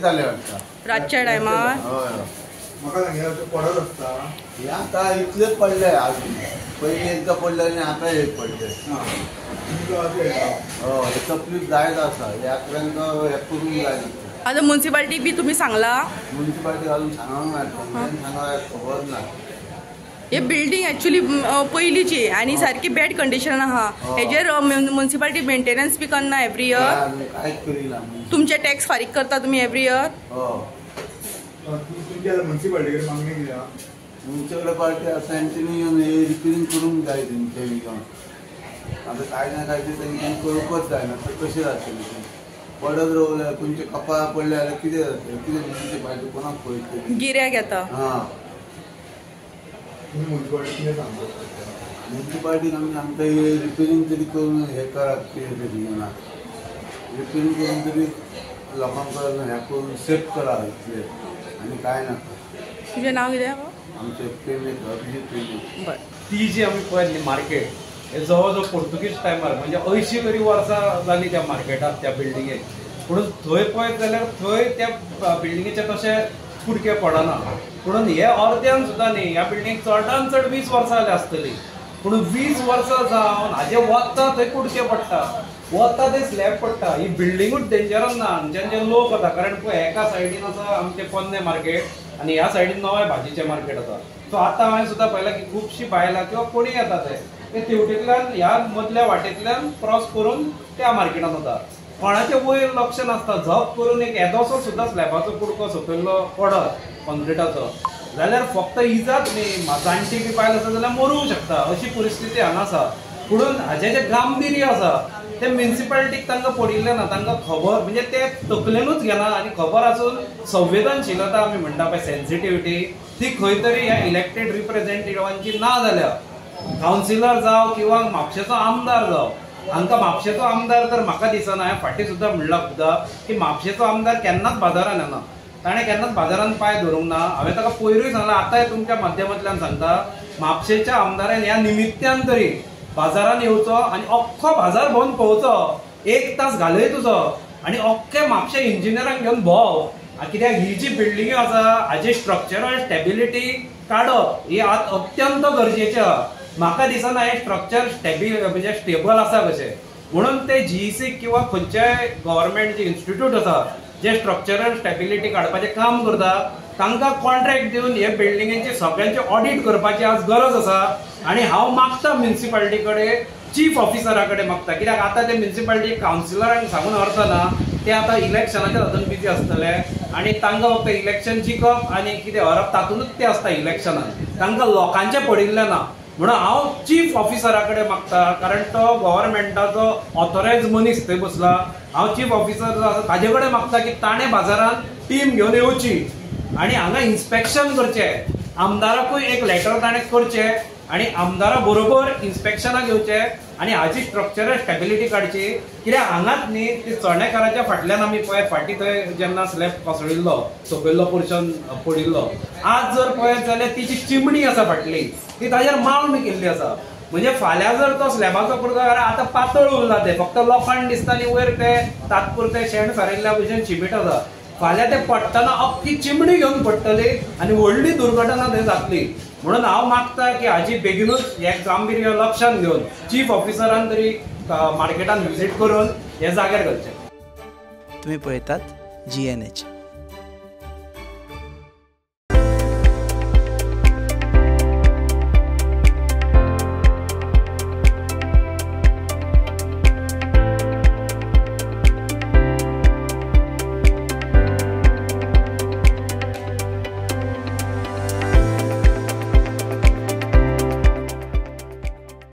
जालें वाटता रातच्या टायमार. हय म्हाका सांग पडत आसता हे आतां इतलेच पडले अजून पयलीं एकदां पडले आनी आतां एक पडले. हय तकलीफ जायत आसा ह्या पर्यंत हें करूंक जाय. आतां मुन्सिपाल्टीक बी तुमी सांगला? मुन्सिपाल्टीक अजून सांगूंक ना, सांगला खबर ना. हे बिल्डींग एक्चुअली पयलींची आनी सारकी बॅड कंडिशन आहा. हेजेर मुन्सिपाल्टी मेंटेनन्स बी करना एवरी इयर? कांयच करिना. तुमचे टॅक्स फारीक करता तुमी एवरी इयर? मुन्सिपाल्टी कडेन मागणी कितें? मुन्सिपल पार्टी आसा तेंच्यांनी येवन हे रिपेरींग करूंक जाय तेंच्यांनी येवन. आतां कांय ना काय तें तेंच्यांनी करूंकच जायना तर कशें जातलें तें? पडत रावलें तुमचे कपाळा पडले जाल्यार कितें जातलें? कितें मुन्सिपाल्टी कोणाक पळयतली? गिऱ्याक येता. हां मुन्सिपाल्टी कितें सांगता? मुन्सिपाल्टीक आमी सांगता हे रिपेरींग तरी करून हें करात कितें तरी ना रिपेरींग करून तरी लोकांक हें करून सेफ करा इतलें आनी कांय ना. तुजें नांव कितें? आमचें पेमेंट अभिजीत पेमेंट. बरें. ती जी आमी पळयली मार्केट हे जवळ जवळ पोर्तुगीज टायमार म्हणजे 80 तरी वर्सां जालीं त्या मार्केटाक त्या बिल्डिंगेक. पूण थंय पळयत जाल्यार थंय त्या बिल्डिंगेचे तशे कुडके पडना. पूण हे अर्द्यान सुद्दां न्ही ह्या बिल्डिंगेक चडान चड 20 वर्सां जालीं आसतलीं. पूण 20 वर्सां जावन हाजे वता थंय कुडके पडटा, वता थंय स्लॅब पडटा. ही बिल्डिंगूच डेंजरस ना हांगच्यान जे लोक वता. कारण पळय एका सायडीन आसा आमचें पोन्नें मार्केट आनी ह्या सायडीन नवें भाजीचें मार्केट आसा. सो आतां हांवें सुद्दां पळयलां की खुबशीं बायलां किंवा कोणी येता ते तेवटेंतल्यान ह्या मदल्या वाटेंतल्यान क्रॉस करून त्या मार्केटान वता. कोणाचें वयर लक्ष नासता. झप करून एक येदोसो सुद्दां स्लॅबाचो कुडको सकयल्लो पडत कॉन्क्रिटाचो जाल्यार फक्त इजाच न्ही जाणटी बी बायल आसा जाल्यार मरूंक शकता अशी परिस्थिती हांगा आसा. पुणून हाजें जें गांभीर्य आसा तें म्युनिसिपालिटीक तांकां पडिल्लें ना. तांकां खबर म्हणजे ते तकलेनूच घेना आनी खबर आसून संवेदनशीलता आमी म्हणटा पळय सेन्सिटिविटी ती खंय तरी ह्या इलेक्टेड रिप्रेझेंटेटिवांची ना जाल्या. कावन्सिलर जावं किंवा म्हापशेचो आमदार जावं, हांकां म्हापशेचो आमदार तर म्हाका दिसना. हांवें फाटीं सुद्दां म्हणलां खुदा की म्हापशेचो आमदार केन्नाच बाजारान येना, ताणें केन्नाच बाजारान पांय धरूंक ना. हांवें ताका पयरूय सांगलां, आतांय तुमच्या माध्यमांतल्यान सांगता, म्हापशेच्या आमदारान ह्या निमित्त्यान तरी बाजारान येवचो आनी अख्खो बाजार भोंवन पळोवचो, एक तास घालय तुजो आनी अख्खे म्हापशे इंजिनियरांक घेवन भोंव. कित्याक ही जी बिल्डिंग्यो आसा हाजी स्ट्रक्चरल स्टेबिलिटी काडप ही आतां अत्यंत गरजेचें आहा. म्हाका दिसना हें स्ट्रक्चर म्हणजे स्टेबल आसा कशें. म्हणून ते जीईसी किंवा खंयच्याय गव्हर्मेंट जे इन्स्टिट्यूट आसा जे स्ट्रक्चरल स्टेबिलिटी काडपाचें काम करता तांकां कॉन्ट्रॅक्ट दिवन हे बिल्डिंगेचे सगळ्यांचे ऑडीट करपाची आज गरज आसा. आनी हांव मागता म्युनिसिपालिटी कडेन, चीफ ऑफिसरा कडेन मागता, कित्याक आतां ते म्युनिसिपालिटी कावन्सिलरांक सांगून अर्थ ना. ते आतां इलेक्शनाच्या हातून बिजी आसतले आनी तांकां फक्त इलेक्शन जिखप आनी कितें हरप तातूंतच ते आसता इलेक्शनान, तांकां लोकांचें पडिल्लें ना. म्हणून हांव चीफ ऑफिसरा कडेन मागता, कारण तो गव्हर्मेंटाचो ऑथोरायज मनीस थंय बसला. हांव चीफ ऑफिसर जो आसा ताजे कडेन मागता की ताणें बाजारान टीम घेवन येवची आनी हांगा इन्स्पेक्शन करचें. आमदाराकूय एक लेटर ताणें करचें आनी आमदारा बरोबर इन्स्पेक्शनाक येवचें आनी हाजी स्ट्रक्चरल स्टेबिलिटी काडची. कित्याक हांगाच न्ही ती चणेकाराच्या फाटल्यान आमी पळय फाटीं थंय जेन्ना स्लॅब कोसळिल्लो सकयल्लो पोर्शन पडिल्लो, आज जर पळयत जाल्यार ती जी चिमणी आसा फाटली ती ताजेर माउंट केल्ली आसा. म्हणजे फाल्यां जर तो स्लॅबाचो कुडको आतां पातळ उरला तें फक्त लोखण दिसता आनी वयर तें तात्पुरतें शेण सारिल्ल्या भशेन शिमीट आसा. फाल्यां तें पडटना अख्खी चिमणी घेवन पडटली आनी व्हडली दुर्घटना थंय जातली. म्हणून हांव मागता की हाजी बेगिनूच हें गांभीर्य लक्षांत घेवन चीफ ऑफिसरान तरी मार्केटान विजीट करून हे जाग्यार घालचें. तुमी पळयतात GNH.